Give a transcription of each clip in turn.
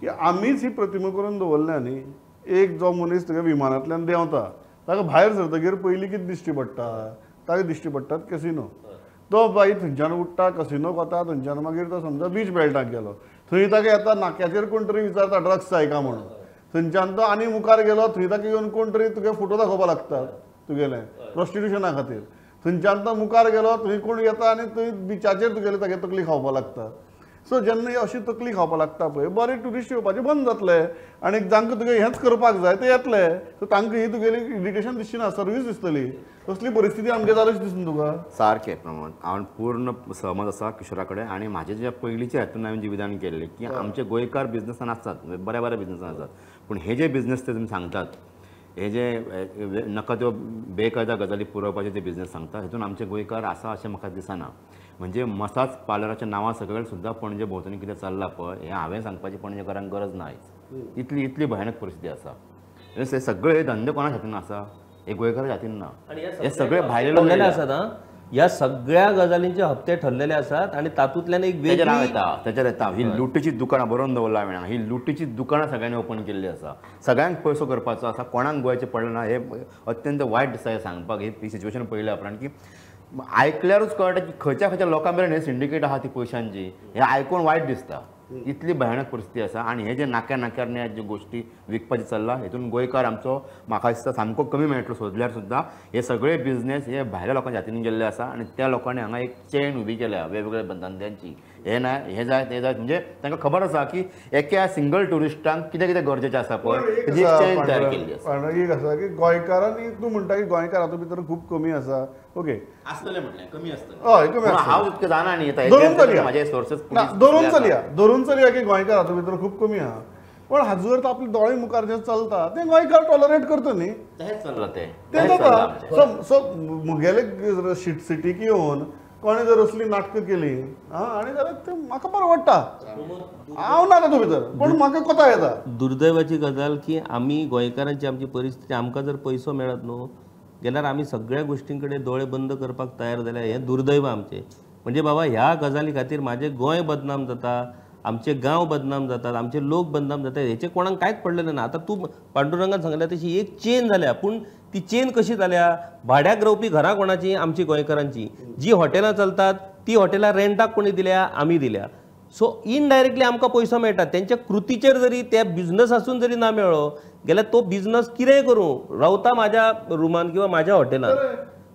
की आमीच ही प्रतिमा करून दवरल्या न्ही. एक जो मनीस तुगे विमानांतल्यान देंवता ताका भायर सरतगीर पयलीं कितें दिश्टी पडटा, ताका दिश्टी पडटात कसिनो. तो बाई थंयच्यान उठ्ठा, कसिनोक वता, थंयच्यान मागीर तो समजा बीच बेल्टाक गेलो, थंय ताका येता नाक्याचेर कोण तरी विचारता ड्रग्स जाय काय म्हणून, थंयच्यान तो आनी मुखार गेलो थंय ताका येवन कोण तरी तुगे फोटो दाखोवपाक लागता तुगेले प्रोस्टिट्युशना खातीर, थंयच्यान तो मुखार गेलो थंय कोण येता आनी थंय बिचाचेर तुगेले तागे तकली खावपाक लागता. सो जेन्ना अशी तकली खावपाक लागता पळय बरे ट्युरिस्ट येवपाचे बंद जातले आनी जांकां तुगे हेंच करपाक जाय ते येतले. सो तांकां ही तुगेली इरिटेशन दिसची ना, सर्वीस दिसतली. तसली परिस्थिती आमगे जाल्याश दिसून तुका. सारकें प्रमाण हांव पूर्ण सहमत आसा किशोरा कडेन. आनी म्हाजे जे पयलींचे हातून हांवें जे विधान केल्लें की आमचे गोंयकार बिजनसान आसतात, बऱ्या बऱ्या बिजनसान आसतात, पूण हे जे बिजनस ते तुमी सांगतात, हे जे नाका त्यो बेकायदा गजाली पुरोवपाचे जे बिजनस सांगतात, हेतून आमचे गोंयकार आसा अशें म्हाका दिसना. म्हणजे मसाज पार्लराच्या नांवा सकयल सुद्दां पणजे भोंवतणी कितें चल्लां पळय, हें हांवें सांगपाची पणजेकारांक गरज ना आयज. इतली इतली भयानक परिस्थिती आसा. हे सगळे हे धंदे कोणाच्या हातीन आसा? हे गोंयकाराच्या हातीन ना, हे सगळे भायले लोक आसात. ह्या सगळ्या गजालींचे हप्ते ठरलेले आसात आनी तातूंतल्यान एक तेजेर हांव येता, तेजेर येता. ही लुटीची दुकानां बरोवन दवरला हांवें, ही लुटीची दुकानां सगळ्यांनी ओपन केल्ली आसा, सगळ्यांक पयसो करपाचो आसा, कोणाक गोंयचें पडलें ना. हे अत्यंत वायट दिसता हें सांगपाक. ही सिच्युएशन पळयल्या उपरांत की आयकल्यारूच कळटा की खंयच्या खंयच्या लोकां मेरेन हे सिंडिकेट आहा ती पयशांची, हें आयकून वायट दिसता. इतली भयानक परिस्थिती आसा. आनी हे जे नाक्या नाक्यार न्ही ज्यो गोश्टी विकपाची चल्ला हेतून गोंयकार आमचो म्हाका दिसता सामको कमी मेळटलो सोदल्यार सुद्दां. हे सगळे बिजनेस हे भायल्या लोकांच्या हातीन गेल्ले आसा आनी त्या लोकांनी हांगा एक चेन उबी केल्या वेगवेगळ्या धंद्यांची. हे ना हे जाय ते जाय, म्हणजे तांकां खबर आसा की एका सिंगल ट्युरिस्टांक कितें कितें गरजेचें आसा पळय, तेजी एक चेन तयार केल्ली आसा. एक आसा की गोंयकारांनी, तूं म्हणटा की गोंयकार हातूंत भितर खूब कमी आसा, ओके आसतलें म्हटलें कमी आसतलें, हय कमी आसतलें, हांव इतकें जाणा न्ही, म्हाजे सोर्सेस धरून चलया, धरून चलया की गोंयकार हातूंत भितर खूब कमी आहा, पण हाजो अर्थ आपले दोळे मुखार जें चलता तें गोंयकार टॉलरेट करता न्ही, तेंच चल्लां तें तें जाता. सो म्हगेले सिटीक येवन कोणें जर असली नाटकां केली आनी जाल्यार तें म्हाका परवडटा, हांव ना तातूंत भितर, पण म्हाका कोता येता. दुर्दैवाची गजाल की आमी गोंयकारांची आमची परिस्थिती, आमकां जर पयसो मेळत न्हू गेल्यार आमी सगळ्या गोश्टीं कडेन दोळे बंद करपाक तयार जाल्यार हें दुर्दैव आमचें. म्हणजे बाबा ह्या गजाली खातीर म्हाजें गोंय बदनाम जाता, आमचे गांव बदनाम जातात, आमचे लोक बदनाम जातात, हेचें कोणाक कांयच पडलेलें ना. आतां तूं पांडुरंगान सांगल्या तशी एक चेन जाल्या, पूण ती चेन कशी जाल्या? भाड्याक रावपी घरां कोणाची? आमची गोंयकारांची. जी हॉटेलां चलतात ती हॉटेलां रेंटाक कोणी दिल्या? आमी दिल्या. सो इनडायरेक्टली आमकां पयसो मेळटा. तेंच्या कृतीचेर जरी त्या बिजनस आसून जरी ना मेळ्ळो गेल्यार तो बिजनस कितेंय करूं रावता म्हाज्या रुमान किंवा म्हाज्या हॉटेलान.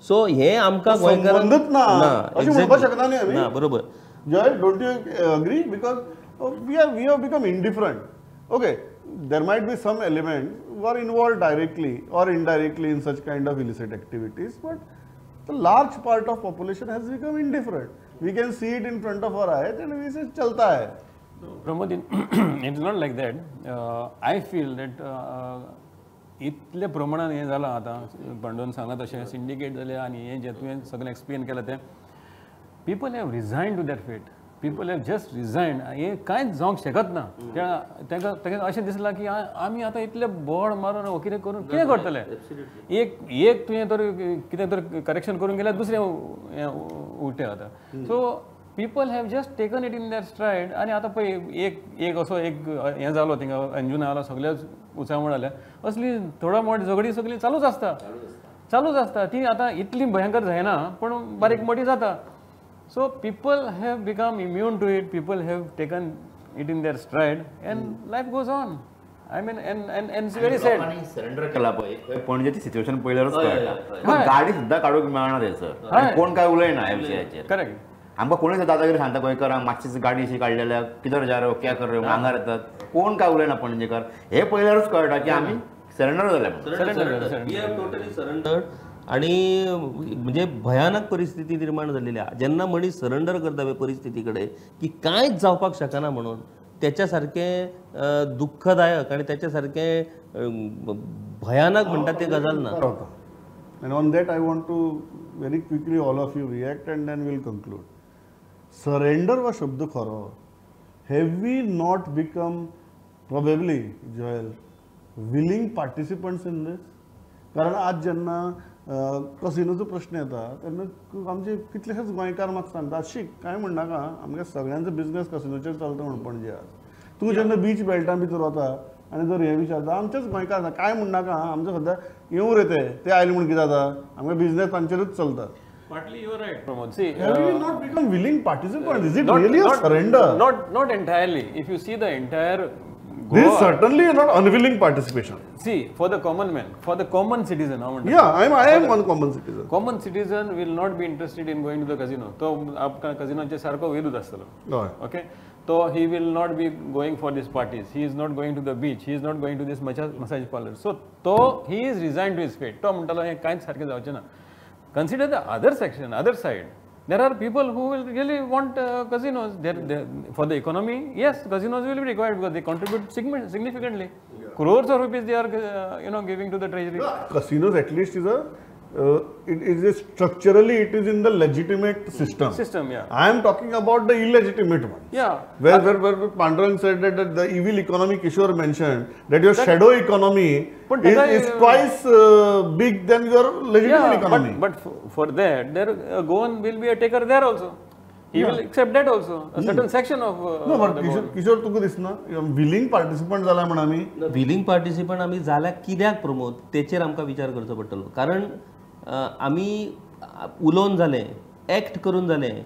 सो हें आमकां गोंयकारांक ना, बरोबर. Joy, don't you agree? Because we have become indifferent. Okay, there might be some elements who are involved directly or indirectly in such kind of illicit activities, but the large part of population has become indifferent. We can see it in front of our eyes and we say chalta hai. Pramod, it's not like that. I feel that इतले प्रमाणान हें जालां आतां पांडून सांगलां तशें syndicate जालें आनी हें जें तुवें सगळें एक्सप्लेन केलां तें, people have resigned to that fate. People have just resigned. हें कांयच जावंक शकत ना. ताका ताका अशें दिसलां की आमी आतां इतले बोड मारून हो कितें करून कितें करतले? एक एक तुवें तर कितें तर करेक्शन करूंक गेल्यार दुसरें हें उलटें जाता. So people have just taken it in their stride. आनी आतां पळय एक एक असो एक हें जालो थिंगा अंजुना जालो, सगळे उचांबळ जाल्या, असली थोडा मोठी झगडी सगळी चालूच आसता, चालूच आसता. ती आतां इतली भयंकर जायना पूण बारीक मोठी जाता. So people have become immune to it, people have taken it in their stride and life goes on. I mean, and it's very sad. Surrender केला पळय पणजेची सिच्युएशन पळयल्यारूच कळटा, गाडी सुद्दां काडूंक मेळना थंयसर, कोण काय उलयना ह्या विशयाचेर. करेक्ट. आमकां कोणूय दादागिरी सांगता गोंयकारांक, मातशीच गाडी अशी काडलेल्या किधर जा रहे हो, क्या कर रहे हो, आंगार येतात, कोण काय उलयना पणजेकार. हे पळयल्यारूच कळटा की आमी सरेंडर जाले. Totally surrender. आणि म्हणजे भयानक परिस्थिती निर्माण झालेली आहे. जेन्ना मनीस सरेंडर करता पळय परिस्थिती कडेन की कांयच जावपाक शकना म्हणून, त्याच्या सारकें दुःखदायक आणि त्याच्या सारकें भयानक म्हणटा ते गजाल ना. And on that I want to very quickly all of you react and then we'll conclude. Surrender हो शब्द खरो, have we not become probably Joel willing participants in this? कारण आज जेन्ना कसिनोचो प्रश्न येता तेन्ना आमचे कितलेशेच गोंयकार म्हाका सांगता, शी कांय म्हणनाका, आमगे सगळ्यांचो बिजनेस कसिनोचेर चलता म्हण पणजे आज. तूं जेन्ना बीच बेल्टा भितर वता आनी जर हें विचारता आमचेच गोंयकार आसा काय म्हणनाका आमचे सद्या येवं रे ते आयले म्हूण कितें जाता आमगे बिजनेस तांचेरूच चलता. Partly you are right, Pramod. See, have we not become willing participants? Is it really a surrender? Not entirely. If you see the entire Goa, this is certainly not unwilling participation. See, for the common man, for the common citizen, yeah, I am one common citizen. Common citizen will not be interested in going to the casino. So, आपका casino चे सारको वेदूच आसतलो. Okay. So he will not be going for these parties. He is not going to the beach. He is not going to this massage parlor. So, he is resigned to his fate. तो म्हणटालो हें कांयच सारकें जावचें ना. Consider the other section, other side. There are people who will really want casinos. For the economy, yes, casinos will be required because they contribute significantly. Yeah. Crores of rupees they are, giving to the treasury. Yeah, casinos at least is a, it is a structurally it is in the legitimate system. System, yeah. I am talking about the illegitimate one. Yeah. Where Pandurang said that the evil economy, Kishore mentioned that your shadow economy is twice big than your legitimate economy. But for that, there Goan will be a taker there also. He will accept that also. A certain section of no, but Kishore, तुका दिसना willing participant जाला म्हण आमी willing participant आमी जाला कित्याक प्रमोद तेचेर आमकां विचार करचो पडटलो. कारण आमी उलोवन जालें, एक्ट करून जालें,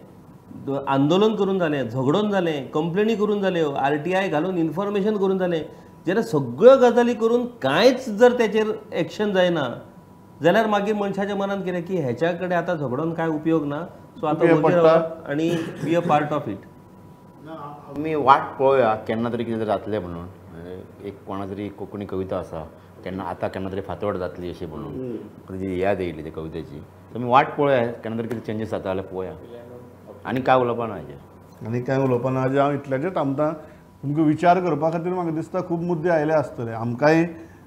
आंदोलन करून जालें, झगडोन जालें, कंप्लेनी करून जाल्यो, RTI घालून इन्फॉर्मेशन करून जालें, जेन्ना सगळ्यो गजाली करून कांयच जर तेचेर एक्शन जायना जाल्यार मागीर मनशाच्या मनांत कितें की हेच्या कडेन आतां झगडोन कांय उपयोग ना, सो आतां वगीर रावप आनी be a part of it. आमी वाट पळोवया केन्ना तरी कितें जातलें म्हणून. एक कोणा तरी कोंकणी कविता आसा केन्ना आतां केन्ना तरी फातोड जातली अशी म्हणून ताजी याद येयली त्या कवितेची. तुमी वाट पळोवया केन्ना तरी कितें चेंजीस जाता जाल्यार पळोवया. आनी काय उलोवपा ना हाजेर? आनी काय उलोवपा ना हाजेर हांव इतल्याचेर थांबता. तुमकां विचार करपा खातीर म्हाका दिसता खूब मुद्दे आयले आसतले. आमकांय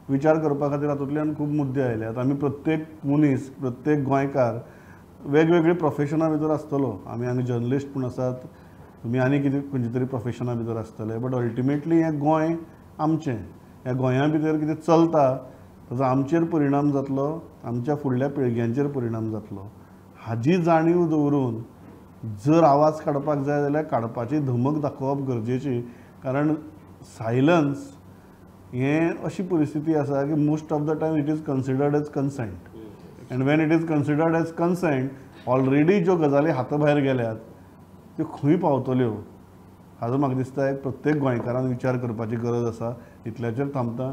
विचार करपा खातीर हातूंतल्यान खूब मुद्दे आयले. आतां आमी प्रत्येक मनीस, प्रत्येक गोंयकार वेगवेगळे प्रोफेशना भितर आसतलो. आमी हांगा जर्नलिस्ट पूण आसात, तुमी आनी कितें खंयच्या तरी प्रोफेशना भितर आसतले, बट अल्टिमेटली हें गोंय आमचें. ह्या गोंया भितर कितें चलता ताजो आमचेर परिणाम जातलो, आमच्या फुडल्या पिळग्यांचेर परिणाम जातलो. हाजी जाणीव दवरून जर आवाज काडपाक जाय जाल्यार काडपाची धमक दाखोवप गरजेची. कारण सायलन्स हें अशी परिस्थिती आसा की most of the time it is considered as consent, and when it is considered as consent already ज्यो गजाली हाता भायर गेल्यात त्यो खंय पावतल्यो हाजो म्हाका दिसता एक प्रत्येक गोंयकारान विचार करपाची गरज आसा. इतल्याचेर थांबता.